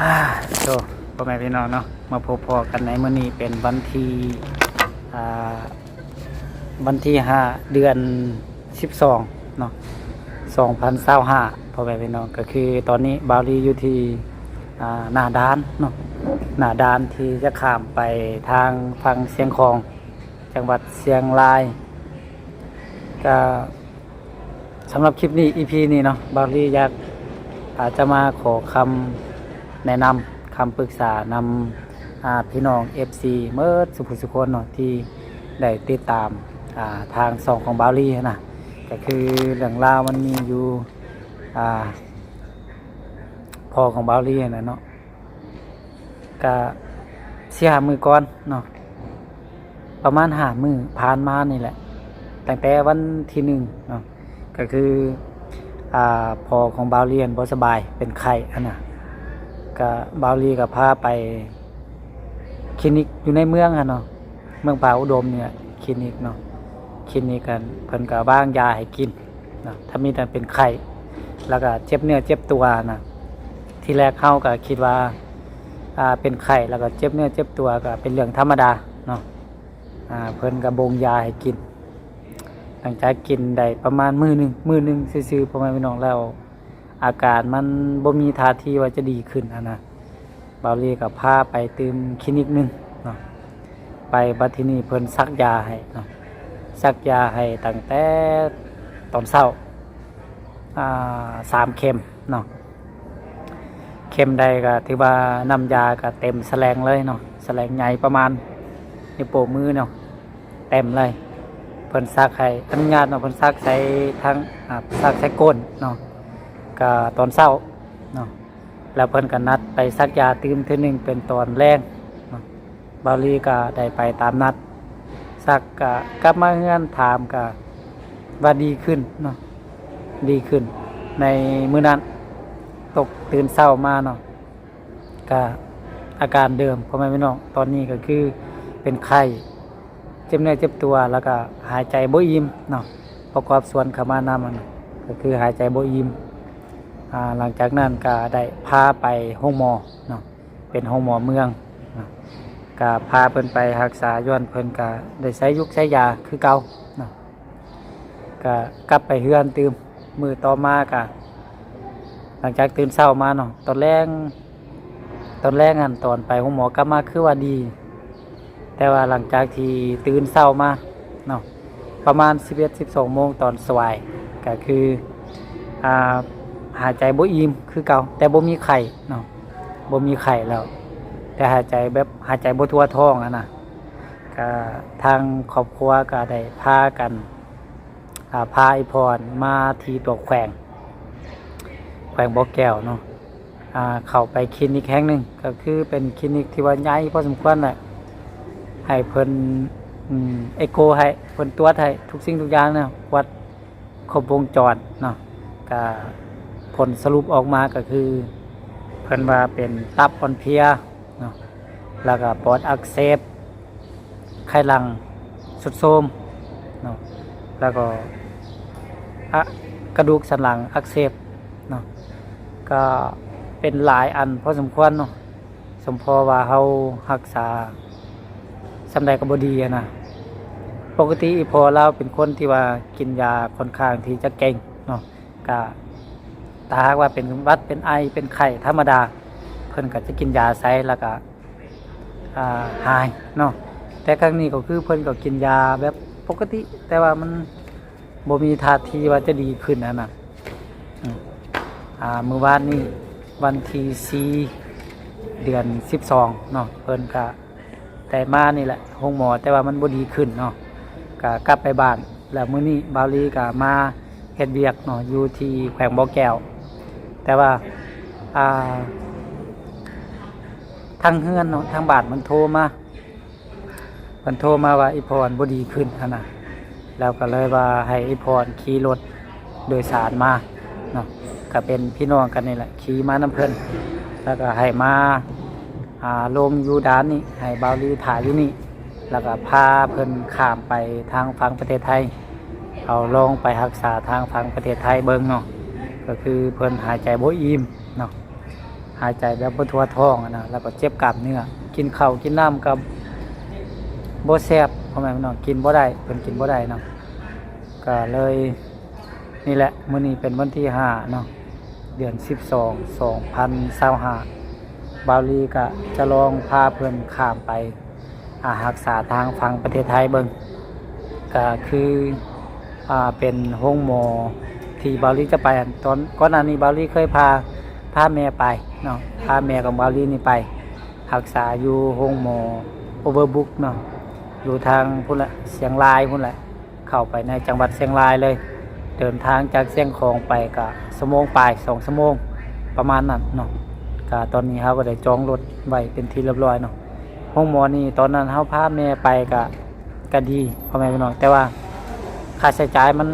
ອາ ໂຕ ພໍ່ແມ່ພີ່ນ້ອງເນາະ ມາພົບພໍ້ກັນໃນມື້ນີ້ເປັນວັນທີ ອາ ວັນທີຫ້າ ເດືອນສິບສອງເນາະ ສອງພັນຊາວຫ້າ ພໍ່ແມ່ພີ່ນ້ອງ ກໍຄືຕອນນີ້ບ່າວລີຢູ່ທີ່ ອາ ໜ້າດ່ານເນາະ ໜ້າດ່ານທີ່ຈະຂ້າມໄປທາງຝັ່ງຊຽງຂອງ ຈັງຫວັດຊຽງລາຍ ກໍ ສຳລັບຄລິບນີ້ ອີພີນີ້ເນາະ ບ່າວລີຢາກ ອາດຈະມາຂໍຄຳແນະນຳ ຄຳປຶກສານຳ ອາ ພີ່ນ້ອງເອັຟຊີໝົດສູ່ຜູ້ສູ່ຄົນເນາະ ທີ່ໄດ້ຕິດຕາມ ອາ ທາງຊ່ອງຂອງບ່າວລີຫັ້ນນະ ກໍຄືເລື່ອງລາວມັນມີຢູ່ ອາ ພໍ່ຂອງບ່າວລີຫັ້ນນະເນາະ ກະສີ່ຫ້າມື້ກ່ອນເນາະ ປະມານຫ້າມື້ຜ່ານມານີ້ແຫຼະ ຕັ້ງແຕ່ວັນທີໜຶ່ງເນາະ ກະຄື ອາ ພໍ່ຂອງບ່າວລີຫັ້ນບໍ່ສະບາຍ ເປັນໄຂ້ຫັ້ນນະ ກະບ່າວລີກະພາໄປຄລີນິກຢູ່ໃນເມືອງຫັ້ນເນາະ ເມືອງຜາອຸດົມນີ້ແຫຼະ ຄລີນິກເນາະ ຄລີນິກຫັ້ນເພິ່ນກະວາງຢາໃຫ້ກິນ ນະ ທຳອິດຫັ້ນເປັນໄຂ້ ແລ້ວກະເຈັບເນື້ອເຈັບຕົວນະ ທີແລກເຮົາກະຄິດວ່າ ອາ ເປັນໄຂ້ ແລ້ວກະເຈັບເນື້ອເຈັບຕົວ ກະເປັນເລື່ອງທຳມະດາເນາະ ອາ ເພິ່ນກະບົ່ງຢາໃຫ້ກິນ ຫຼັງຈາກກິນໄດ້ປະມານມື້ໜຶ່ງ ມື້ໜຶ່ງຊື່ໆ ພໍ່ແມ່ພີ່ນ້ອງ ແລ້ວອາການມັນບໍ່ມີທ່າທີວ່າຈະດີຂຶ້ນຫັ້ນນະ ບ່າວລີກໍພາໄປຕື່ມຄລີນິກໜຶ່ງເນາະ ໄປບັດທີນີ້ເພິ່ນສັກຢາໃຫ້ເນາະ ສັກຢາໃຫ້ຕັ້ງແຕ່ຕອນເຊົ້າ ອາ ສາມເຂັມເນາະ ເຂັມໃດກໍຖືວ່ານ້ຳຢາກໍເຕັມສະແລງເລີຍເນາະ ສະແລງໃຫຍ່ປະມານນິ້ວໂປ້ມືເນາະ ເຕັມເລີຍ ເພິ່ນສັກໃຫ້ ອະນຸຍາດເນາະ ເພິ່ນສັກໃສ່ທາງ ອາ ສັກໃສ່ກົ້ນເນາະ ກໍຕອນເຊົ້າເນາະ ແລ້ວເພິ່ນກໍນັດໄປສັກຢາຕື່ມເທື່ອໜຶ່ງເປັນຕອນແລງເນາະ ບ່າວລີກໍໄດ້ໄປຕາມນັດ ສັກກໍກັບມາເຮືອນ ຖາມກໍວ່າດີຂຶ້ນເນາະ ດີຂຶ້ນໃນມື້ນັ້ນ ຕົກຕື່ນເຊົ້າມາເນາະ ກະອາການເດີມ ພໍ່ແມ່ພີ່ນ້ອງ ຕອນນີ້ກໍຄືເປັນໄຂ້ ເຈັບເນື້ອເຈັບຕົວ ແລ້ວກະຫາຍໃຈບໍ່ອີ່ມເນາະ ປະກອບສ່ວນເຂົ້າມານຳ ກໍຄືຫາຍໃຈບໍ່ອີ່ມ ອາ ຫຼັງຈາກນັ້ນກະໄດ້ພາໄປໂຮງໝໍເນາະ ເປັນໂຮງໝໍເມືອງເນາະ ກະພາເພິ່ນໄປຮັກສາ ຍ້ອນເພິ່ນກະໄດ້ໃຊ້ຢູກໃຊ້ຢາຄືເກົ່າເນາະ ກະກັບໄປເຮືອນຕື່ມ ມື້ຕໍ່ມາກະ ຫຼັງຈາກຕື່ນເຊົ້າມາເນາະ ຕອນແລງ ຕອນແລງຫັ້ນ ຕອນໄປໂຮງໝໍກັບມາຄືວ່າດີ ແຕ່ວ່າຫຼັງຈາກທີ່ຕື່ນເຊົ້າມາເນາະ ປະມານສິບເອັດ ສິບສອງໂມງຕອນສວາຍ ກະຄື ອາ ຫາຍໃຈບໍ່ອີ່ມຄືເກົ່າ ແຕ່ບໍ່ມີໄຂ້ເນາະ ບໍ່ມີໄຂ້ແລ້ວ ແຕ່ຫາຍໃຈແບບຫາຍໃຈບໍ່ທົ່ວທ້ອງຫັ້ນນະ ກະທາງຄອບຄົວກະໄດ້ພາກັນ ອາ ພາອີ່ພໍ່ມາທີ່ຕົວແຂວງ ແຂວງບໍ່ແກ້ວເນາະ ອາ ເຂົ້າໄປຄລີນິກແຫ່ງໜຶ່ງ ກໍຄືເປັນຄລີນິກທີ່ວ່າໃຫຍ່ພໍສົມຄວນແຫຼະ ໃຫ້ເພິ່ນ ອາ ເອໂກໃຫ້ ເພິ່ນກວດໃຫ້ທຸກສິ່ງທຸກຢ່າງເນາະ ກວດຄົບວົງຈອນເນາະ ກະຜົນສະຫຼຸບອອກມາກໍຄື ເພິ່ນວ່າເປັນຕັບອ່ອນເພຍເນາະ ແລ້ວກໍປອດອັກເສບ ໄຂ່ຫຼັງຊຸດໂຊມເນາະ ແລ້ວກໍ ອະ ກະດູກສັນຫຼັງອັກເສບເນາະ ກໍເປັນຫຼາຍອັນພໍສົມຄວນເນາະ ສົມພໍວ່າເຮົາຮັກສາສ່ຳໃດກໍບໍ່ດີຫັ້ນນະ ປົກກະຕິອີ່ພໍ່ລາວເປັນຄົນທີ່ວ່າກິນຢາຂ້ອນຂ້າງທີ່ຈະເກັ່ງເນາະ ກະ ຖ້າຫາກວ່າເປັນຫວັດ ເປັນໄອ ເປັນໄຂ້ທຳມະດາ ເພິ່ນກໍຈະກິນຢາໃສ່ ແລ້ວກໍ ອາ ຫາຍເນາະ ແຕ່ຄັ້ງນີ້ກໍຄືເພິ່ນກໍກິນຢາແບບປົກກະຕິ ແຕ່ວ່າມັນບໍ່ມີທ່າທີວ່າຈະດີຂຶ້ນຫັ້ນນະ ອາ ມື້ວານນີ້ວັນທີສີ່ ເດືອນສິບສອງເນາະ ເພິ່ນກໍ ໄດ້ມານີ້ແຫຼະໂຮງໝໍ ແຕ່ວ່າມັນບໍ່ດີຂຶ້ນເນາະ ກະກັບໄປບ້ານ ແລ້ວມື້ນີ້ບ່າວລີກະມາເຮັດວຽກເນາະ ຢູ່ທີ່ແຂວງບໍ່ແກ້ວ ແຕ່ວ່າ ອ່າ ທາງເຮືອນເນາະ ທາງບ້ານເພິ່ນໂທມາ ເພິ່ນໂທມາວ່າອີ່ພໍ່ບໍ່ດີຂຶ້ນຫັ້ນນະ ແລ້ວກໍເລີຍວ່າໃຫ້ອີ່ພໍ່ຂີ່ລົດໂດຍສານມາເນາະ ກໍເປັນພີ່ນ້ອງກັນນີ້ແຫຼະ ຂີ່ມານຳເພິ່ນ ແລ້ວກໍໃຫ້ມາ ອ່າ ລົງຢູ່ດ່ານນີ້ ໃຫ້ບ່າວລີຖ້າຢູ່ນີ້ ແລ້ວກໍພາເພິ່ນຂ້າມໄປທາງຝັ່ງປະເທດໄທ ເອົາລອງໄປຮັກສາທາງຝັ່ງປະເທດໄທເບິ່ງເນາະ ກໍຄືເພິ່ນຫາຍໃຈບໍ່ອີ່ມເນາະ ຫາຍໃຈແບບບໍ່ທົ່ວທ້ອງຫັ້ນນະ ແລ້ວກໍເຈັບກ້າມເນື້ອ ກິນເຂົ້າກິນນ້ຳກໍບໍ່ແຊບ ພໍ່ແມ່ພີ່ນ້ອງ ກິນບໍ່ໄດ້ ເພິ່ນກິນບໍ່ໄດ້ເນາະ ກໍເລີຍ ນີ້ແຫຼະ ມື້ນີ້ເປັນວັນທີຫ້າເນາະ ເດືອນສິບສອງ ສອງພັນຊາວຫ້າ ບ່າວລີກະຈະລອງພາເພິ່ນຂ້າມໄປ ອາ ຮັກສາທາງຝັ່ງປະເທດໄທເບິ່ງ ກະຄື ອາ ເປັນໂຮງໝໍທີ່ບ່າວລີຈະໄປ ຕອນ ກ່ອນໜ້ານີ້ບ່າວລີເຄີຍພາ ພາແມ່ໄປເນາະ ພາແມ່ຂອງບ່າວລີນີ້ໄປຮັກສາຢູ່ໂຮງໝໍ Overbrook ເນາະ ຢູ່ທາງພຸ້ນແຫຼະ ຊຽງລາຍພຸ້ນແຫຼະ ເຂົ້າໄປໃນຈັງຫວັດຊຽງລາຍເລີຍ ເດີນທາງຈາກຊຽງຂອງໄປກະຊົ່ວໂມງປາຍ ສອງຊົ່ວໂມງ ປະມານນັ້ນເນາະ ກະຕອນນີ້ເຮົາກໍໄດ້ຈອງລົດໄວ້ເປັນທີ່ລຽບຮ້ອຍເນາະ ໂຮງໝໍນີ້ ຕອນນັ້ນເຮົາພາແມ່ໄປກະ ກະດີ ພໍ່ແມ່ພີ່ນ້ອງ ແຕ່ວ່າຄ່າໃຊ້ຈ່າຍມັນ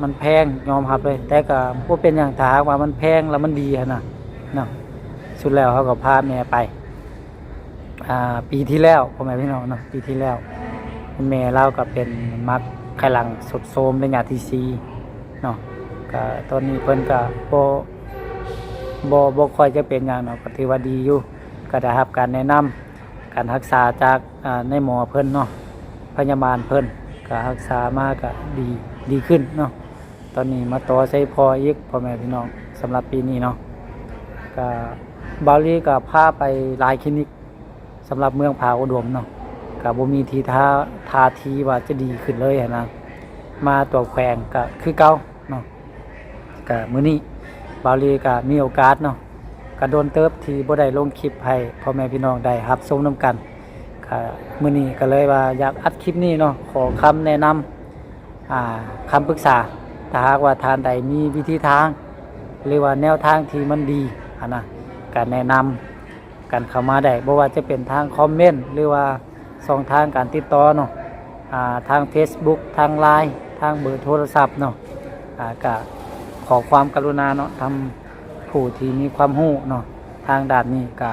ມັນແພງ ຍອມຮັບເລີຍ ແຕ່ກະບໍ່ເປັນຫຍັງ ຖ້າຫາກວ່າມັນແພງແລ້ວມັນດີຫັ້ນນະເນາະ ສຸດແລ້ວເຮົາກໍພາແມ່ໄປ ອາ ປີທີ່ແລ້ວ ພໍ່ແມ່ພີ່ນ້ອງເນາະ ປີທີ່ແລ້ວ ແມ່ລາວກໍເປັນໝັກໄຂ່ຫຼັງຊຸດໂຊມໄລຍະທີສີ່ເນາະ ກະຕອນນີ້ເພິ່ນກະບໍ່ ບໍ່ ບໍ່ຄ່ອຍຈະເປັນຫຍັງເນາະ ກໍຖືວ່າດີຢູ່ ກໍໄດ້ຮັບການແນະນຳ ການຮັກສາຈາກ ອາ ນາຍໝໍເພິ່ນເນາະ ພະຍາບານເພິ່ນ ກະຮັກສາມາກະດີ ດີຂຶ້ນເນາະ ຕອນນີ້ມາຕໍ່ໃສ່ພໍ່ອີກ ພໍ່ແມ່ພີ່ນ້ອງ ສຳລັບປີນີ້ເນາະ ກະບ່າວລີກະພາໄປຫຼາຍຄລີນິກ ສຳລັບເມືອງຜາອຸດົມເນາະ ກະບໍ່ມີທີທ່າ ທ່າທີວ່າຈະດີຂຶ້ນເລີຍຫັ້ນນະ ມາຕົວແຂວງກະຄືເກົ່າເນາະ ກະມື້ນີ້ບ່າວລີກະມີໂອກາດເນາະ ກະດົນເຕີບທີ່ບໍ່ໄດ້ລົງຄລິບໃຫ້ພໍ່ແມ່ພີ່ນ້ອງໄດ້ຮັບຊົມນຳກັນ ກະມື້ນີ້ກະເລີຍວ່າຢາກອັດຄລິບນີ້ເນາະ ຂໍຄຳແນະນຳ ອາ ຄຳປຶກສາ ຖ້າຫາກວ່າທ່ານໃດມີວິທີທາງ ຫຼືວ່າແນວທາງທີ່ມັນດີຫັ້ນນະ ກະແນະນຳ ກັນເຂົ້າມາໄດ້ ບໍ່ວ່າຈະເປັນທາງຄອມເມັນ ຫຼືວ່າຊ່ອງທາງການຕິດຕໍ່ເນາະ ອາ ທາງເຟສບຸກ ທາງລາຍ ທາງເບີໂທລະສັບເນາະ ອາ ກະຂໍຄວາມກະລຸນາເນາະ ທາງຜູ້ທີ່ມີຄວາມຮູ້ເນາະ ທາງດ້ານນີ້ກະ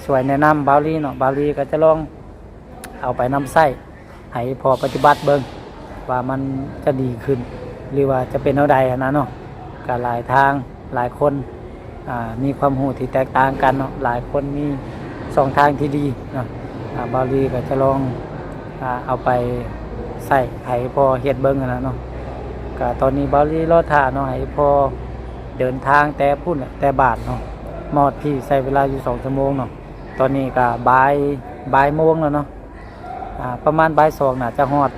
ຊ່ວຍແນະນຳບ່າວລີເນາະ ບ່າວລີກະຈະລອງເອົາໄປນຳໃຊ້ ໃຫ້ພໍ່ປະຕິບັດເບິ່ງວ່າມັນຈະດີຂຶ້ນ ຫຼືວ່າຈະເປັນແນວໃດຫັ້ນນະເນາະ ກະຫຼາຍທາງຫຼາຍຄົນ ອາ ມີຄວາມຮູ້ທີ່ແຕກຕ່າງກັນເນາະ ຫຼາຍຄົນມີຊ່ອງທາງທີ່ດີເນາະ ອາ ບ່າວລີກໍຈະລອງ ອາ ເອົາໄປໃຊ້ໃຫ້ພໍ່ເຮັດເບິ່ງຫັ້ນນະເນາະ ກະຕອນນີ້ບ່າວລີລໍຖ້າເນາະ ໃຫ້ພໍ່ເດີນທາງແຕ່ພຸ້ນແຫຼະ ແຕ່ບ້ານເນາະ ມາຮອດພີ້ໃຊ້ເວລາຢູ່ສອງຊົ່ວໂມງເນາະ ຕອນນີ້ກະບ່າຍ ບ່າຍໂມງແລ້ວເນາະ ອາ ປະມານບ່າຍສອງໜ້າຈະຮອດ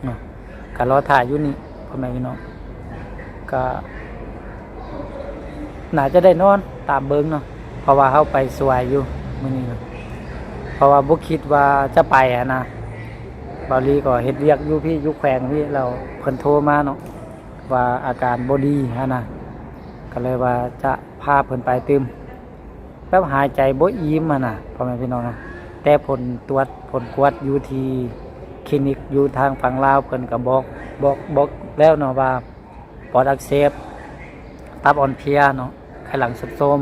ເນາະ ກະລໍຖ້າຢູ່ນີ້ ພໍ່ແມ່ພີ່ນ້ອງ ກະໜ້າຈະໄດ້ນອນຕາມເບິ່ງເນາະ ເພາະວ່າເຮົາໄປສວຍຢູ່ມື້ນີ້ເນາະ ເພາະວ່າບໍ່ຄິດວ່າຈະໄປຫັ້ນນະ ບ່າວລີກໍເຮັດວຽກຢູ່ພີ້ ຢູ່ແຂວງພີ້ ແລ້ວເພິ່ນໂທມາເນາະ ວ່າອາການບໍ່ດີຫັ້ນນະ ກໍເລີຍວ່າຈະພາເພິ່ນໄປຕື່ມ ແບບຫາຍໃຈບໍ່ອີ່ມຫັ້ນນະ ພໍ່ແມ່ພີ່ນ້ອງນະ ແຕ່ຜົນຕວດ ຜົນກວດຢູ່ທີ່ຄລີນິກຢູ່ທາງຝັ່ງລາວ ເພິ່ນກໍບອກ ບອກ ບອກແລ້ວເນາະວ່າ ປອດອັກເສບ ຕັບອ່ອນເພຍເນາະ ໄຂຫຼັງຊຸດໂຊມ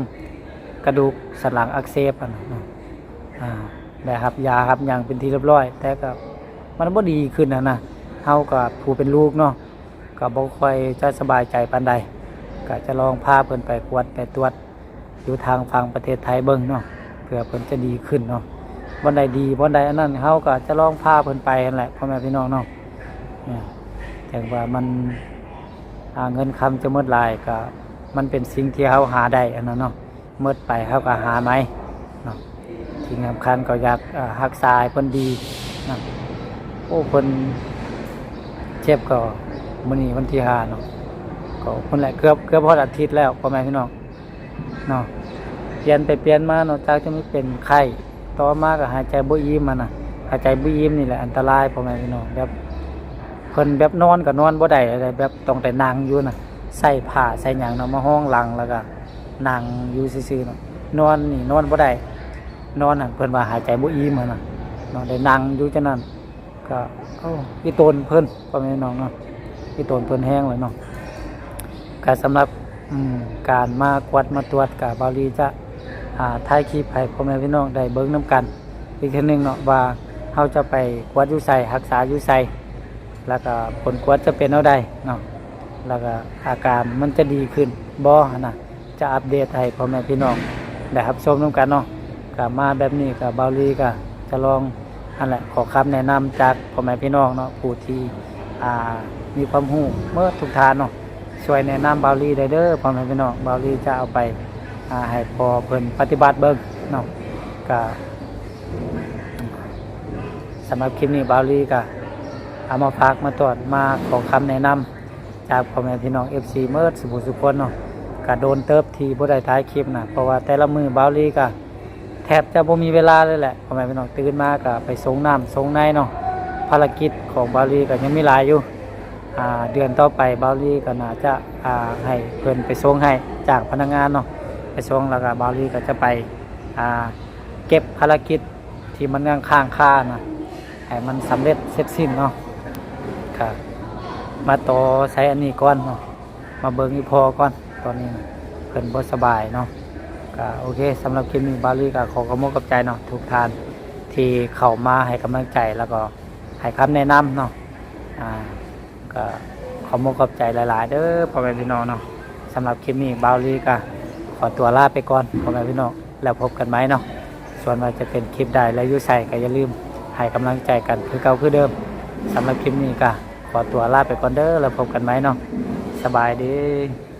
ກະດູກສັນຫຼັງອັກເສບຫັ້ນນະ ອາ ໄດ້ຮັບຢາຮັບຫຍັງເປັນທີ່ລຽບຮ້ອຍ ແຕ່ກໍມັນບໍ່ດີຂຶ້ນຫັ້ນນະ ເຮົາກໍຜູ້ເປັນລູກເນາະ ກໍບໍ່ຄ່ອຍຈະສະບາຍໃຈປານໃດ ກໍຈະລອງພາເພິ່ນໄປກວດໄປຕວດ ຢູ່ທາງຝັ່ງປະເທດໄທເບິ່ງເນາະ ເພື່ອເພິ່ນຈະດີຂຶ້ນເນາະ ບ່ອນໃດດີ ບ່ອນໃດອັນນັ້ນ ເຮົາກໍຈະລອງພາເພິ່ນໄປຫັ້ນແຫຼະ ພໍ່ແມ່ພີ່ນ້ອງເນາະ ເອີ ເຖິງວ່າມັນ ອາ ເງິນຄຳຈະໝົດຫຼາຍ ກໍມັນເປັນສິ່ງທີ່ເຮົາຫາໄດ້ຫັ້ນນະເນາະ ໝົດໄປເຮົາກໍຫາໃໝ່ເນາະ ສິ່ງສຳຄັນກໍຢາກ ເອີ ຮັກສາໃຫ້ເພິ່ນດີເນາະ ໂອ້ ເພິ່ນເຈັບກໍ ມື້ນີ້ວັນທີຫ້າເນາະ ກໍພຸ້ນແຫຼະ ເກືອບ ເກືອບຮອດອາທິດແລ້ວ ພໍ່ແມ່ພີ່ນ້ອງ ເນາະ ປ່ຽນໄປປ່ຽນມາເນາະ ຈາກທີ່ມັນເປັນໄຂ້ ຕໍ່ມາກໍຫາຍໃຈບໍ່ອີ່ມຫັ້ນນະ ຫາຍໃຈບໍ່ອີ່ມນີ້ແຫຼະອັນຕະລາຍ ພໍ່ແມ່ພີ່ນ້ອງ ແບບເພິ່ນແບບນອນກໍນອນບໍ່ໄດ້ ແບບຕ້ອງໄດ້ນັ່ງຢູ່ນະ ໃສ່ຜ້າໃສ່ຫຍັງເນາະ ມາຮອງຫຼັງ ແລ້ວກໍນັ່ງຢູ່ຊື່ໆເນາະ ນອນນີ້ນອນບໍ່ໄດ້ ນອນຫັ້ນເພິ່ນວ່າຫາຍໃຈບໍ່ອີ່ມຫັ້ນນະເນາະ ໄດ້ນັ່ງຢູ່ຈັ່ງນັ້ນ ກໍ ໂອ້ ອີ່ຕົນເພິ່ນ ພໍ່ແມ່ພີ່ນ້ອງເນາະ ອີ່ຕົນເພິ່ນແຮງແລ້ວເນາະ ກໍສຳລັບ ອາ ການມາກວດມາຕວດ ກໍບ່າວລີຈະ ອາ ຖ່າຍຄລິບໃຫ້ພໍ່ແມ່ພີ່ນ້ອງໄດ້ເບິ່ງນຳກັນອີກເທື່ອໜຶ່ງເນາະ ວ່າເຮົາຈະໄປກວດຢູ່ໃສ ຮັກສາຢູ່ໃສ ແລ້ວກໍຜົນກວດຈະເປັນແນວໃດເນາະ ແລ້ວກໍອາການມັນຈະດີຂຶ້ນບໍ່ຫັ້ນນະ ຈະອັບເດດໃຫ້ພໍ່ແມ່ພີ່ນ້ອງໄດ້ຮັບຊົມນຳກັນເນາະ. ກະມາແບບນີ້ກະບ່າວລີກະຈະລອງ ອັນແຫຼະ ຂໍຄຳແນະນຳຈາກພໍ່ແມ່ພີ່ນ້ອງເນາະ ຜູ້ທີ່ ອ່າ ມີຄວາມຮູ້ເໝິດທຸກທ່ານເນາະ ຊ່ວຍແນະນຳບ່າວລີໄດ້ເດີພໍ່ແມ່ພີ່ນ້ອງ. ບ່າວລີຈະເອົາໄປ ອ່າ ໃຫ້ພໍ່ເພິ່ນປະຕິບັດເບິ່ງເນາະ. ກະ ສຳລັບຄລິບນີ້ບ່າວລີກະເອົາມາຝາກມາຕ້ອນ ມາຂໍຄຳແນະນຳຈາກພໍ່ແມ່ພີ່ນ້ອງເອັຟຊີເໝິດສູ່ຜູ້ສູ່ຄົນເນາະ. ກະໂດນເຕີບທີ່ບໍ່ໄດ້ຖ່າຍຄລິບນະ ເພາະວ່າແຕ່ລະມື້ບ່າວລີກະ ແທບຈະບໍ່ມີເວລາເລີຍແຫຼະ ພໍ່ແມ່ພີ່ນ້ອງ. ຕື່ນມາກະໄປຊົງນ້ຳຊົງໃນເນາະ. ພາລະກິດຂອງບ່າວລີກະຍັງມີຫຼາຍຢູ່ ອ່າ ເດືອນຕໍ່ໄປບ່າວລີກະໜ້າຈະ ອ່າ ໃຫ້ເພິ່ນໄປຊົງໃຫ້ ຈ້າງພະນັກງານເນາະ ໄປຊົງ ແລ້ວກະບ່າວລີກະຈະໄປ ອ່າ ເກັບພາລະກິດທີ່ມັນຍັງຄ້າງຄານະ ໃຫ້ມັນສຳເລັດເສັດສິ້ນເນາະ. ກະມາຕໍ່ໃສ່ອັນນີ້ກ່ອນເນາະ ມາເບິ່ງອີ່ພໍ່ກ່ອນ. ຕອນນີ້ເພິ່ນບໍ່ສະບາຍເນາະ. ກະໂອເຄ ສຳລັບຄລິບນີ້ບ່າວລີກະຂໍຂອບອົກຂອບໃຈເນາະ ທຸກທ່ານທີ່ເຂົ້າມາໃຫ້ກຳລັງໃຈ ແລ້ວກໍໃຫ້ຄຳແນະນຳເນາະ. ອ່າ ກະຂອບອົກຂອບໃຈຫຼາຍໆເດີພໍ່ແມ່ພີ່ນ້ອງເນາະ. ສຳລັບຄລິບນີ້ບ່າວລີກະຂໍຕົວລາໄປກ່ອນພໍ່ແມ່ພີ່ນ້ອງ ແລ້ວພົບກັນໃໝ່ເນາະ. ສ່ວນວ່າຈະເປັນຄລິບໃດ ແລະ ຢູ່ໃສ ກະຢ່າລືມໃຫ້ກຳລັງໃຈກັນຄືເກົ່າຄືເດີມ. ສຳລັບຄລິບນີ້ກະຂໍຕົວລາໄປກ່ອນເດີ ແລ້ວພົບກັນໃໝ່ເນາະ. ສະບາຍດີ.